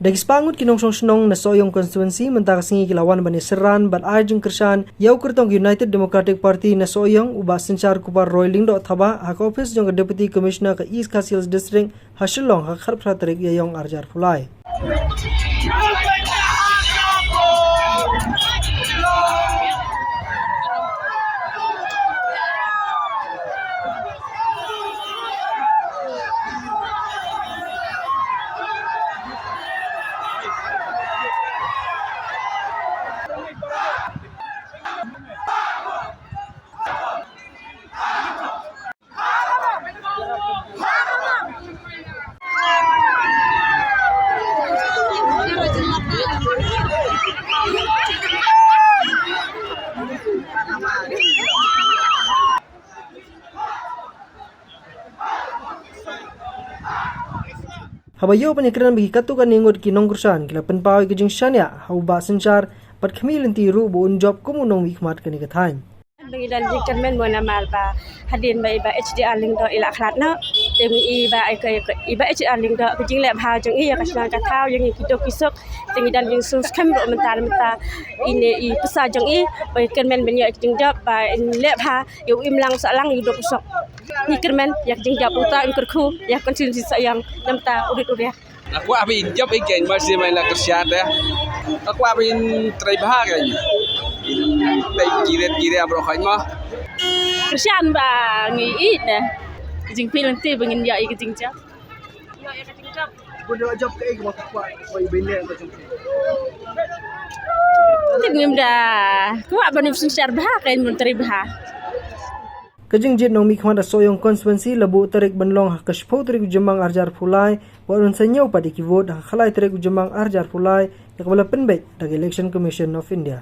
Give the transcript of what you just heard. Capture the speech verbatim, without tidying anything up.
Da ki spah ngut ki nongshong shnong na Sohiong constituency mynta ka sngi ki la wan ban ïasyrran bad ai jingkyrshan ïa u kyrtong United Democratic Party na Sohiong, u Bah Synshar Kupar Roy Lyngdoh Thabah, ha ka ophis jong ka Deputy Commissioner ka East Khasi Hills District ha Shillong ha ka khatphra tarik Ïaïong arhajar arphew lai. Haba ïoh ban ïakren bad ki katto katne ngut, ki nongkyrshan ki la pynpaw ïa ka jingshaniah ha u Bah Synshar bad khmih lynti ruh ba un jop kum u nongmihkhmat kane ka thaiñ. Ba ngi don jingkyrmen mo namar ba hadien ba i Bah H D R Lyngdoh i la khlad noh, te i ba i ka, i Bah H D R Lyngdoh, ka jingleh bha jong i ïa ka shnong ka thaw, ïa ngi ki duk ki suk, te ngi don jingsngewskhem ruh mynta, mynta ine i pisa jong i ba i kyrmen ban ïoh ka jingjop ba in leh bha ïa u imlang sahlang ïa u duk u suk. Ngi kyrmen ïa ka jingjop, uta in kyrkhu ïa ka constituency Sohiong namar u rit u riah. Nga kwah ba in jop ïa kein, ma shi ma la kyrshan te. Nga kwah ba in trei bha kein. In trei kiret kiret bro khain ma. Kyrshan ba ngi ïeit ne. Jingpynlong te ba ngin ïoh ïa ka jingjop. Ïoh ïa ka jingjop. Bun da jop kein, nga kwah ba in leh ka jingpynlong. Te ngim da kwah ba in synshar bha kein, ban trei bha. Ka jingjied nongmihkhmat ha Sohiong constituency la buh tarik ban long ha ka shiphew tarik u Jymmang arhajar arphew lai, bad un sa ñiew pat ïa ki vote ha ka khatlai tarik u Jymmang arhajar arphew lai, ïa kaba la pynbeit da ka Election Commission of India.